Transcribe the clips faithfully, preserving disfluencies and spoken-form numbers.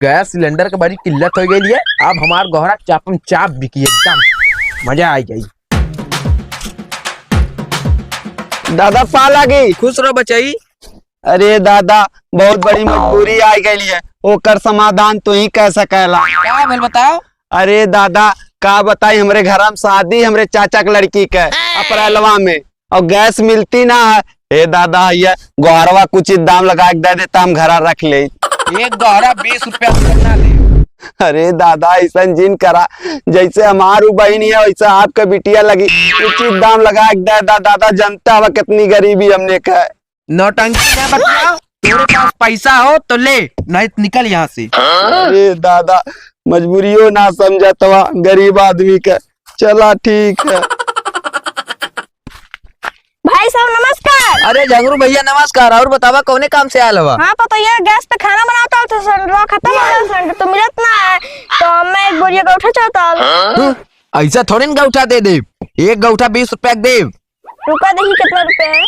गैस सिलेंडर के बड़ी किल्लत होइ गइल है, अब हमार गोहरा चापम चाप बिकी एकदम, मजा आ जाई। दादा, पा लागी। खुश रहो बचाई। अरे दादा, बहुत बड़ी मजबूरी आ गइल है, ओकर समाधान तू ही कह सकेला। का भेल बताओ? अरे दादा, का बताई, हमरे घरा में शादी हमरे चाचा के लड़की के अप्रैलवा में, और गैस मिलती ना है। ए दादा, ये गोहरवा कुछ दाम लगा के दे देता, हम घरा रख ले। एक गोहरा बीस रुपया से ना ले। अरे दादा, ऐसन जिन करा, जैसे हमार उ बहिन है, वैसे आपके बिटिया लगी। उचित दाम लगा के दे दा, दादा, जनता हवा कितनी गरीबी हमने का। नौटंकी ना बतियाओ, तेरे पास पैसा हो तो ले, नहीं तो निकल यहाँ से। अरे दादा, मजबूरियों ना समझत हवा गरीब आदमी का। चला ठीक है। भाई साहब नमस्कार। अरे झंगरू भैया नमस्कार, और बतावा कौने काम से आयल हवा? हाँ, पतोहिया गैस पे खाना बनावत हल तो सिलेंडरवा खत्म हो गया, सिलेंडर तो मिलत ना है, तो हमें एक बोरिया गौठा चाहत हल। हम्म, ऐसा थोड़े न गौठा दे दे, एक गौठा बीस रुपया के दे। रुका, देखी कितना रुपया है।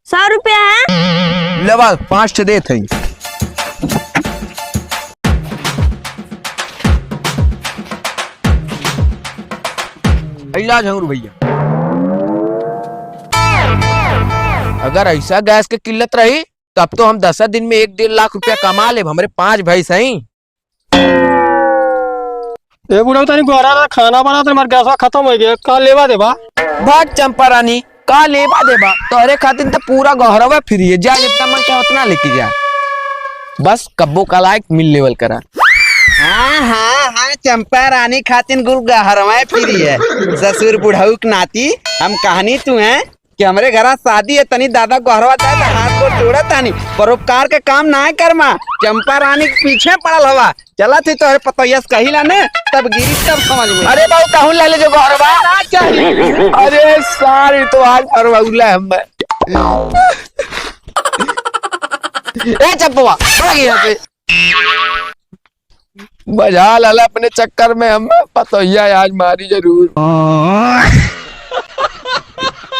सौ रुपया है। लेवा, पाँच ठे देत हई। इलाज हंगरू भैया, अगर ऐसा गैस के किल्लत रही, तब तो हम दस दिन में एक डेढ़ लाख रुपया कमा लेब। हमरे पाँच भैंस हई। ए बुढ़ऊ, तनी गोहरा ला, खाना बनावत हई, हमार गैसवा खत्म होइ गया, का लेवा देबा? भाग चंपा रानी, का लेवा देबा? तोहरे खातिर तो पूरा गोहरवा free है, जा जितना मन चाहे उतना लेके जा, बस कब्बो का लायक मिल लेवल करा। हाँ, हाँ, हाँ, चंपा रानी खातिर गुल गोहरवा free है। ससुर बुढ़ऊ के नाती हम कहनी तू हैं कि हमरे घरा शादी है, तनी दादा गोहरवा दे, तो हाथ गोड़ जोड़ा तानी, परोपकार के काम ना करमा, चंपा रानी के पीछे पड़ल हवा। चला थी तोहरे पतोहिया से कही ला ने, तब गिरी तब समझ में। अरे बाबू, कहूँ ले ले जो गोहरवा। ना चाहिए। अरे सारी तो आज फरवौला हम। ए चंपवा, भाग यहाँ से। बजा लाला अपने चक्कर में हम पतोहिया आज मारी जरूर।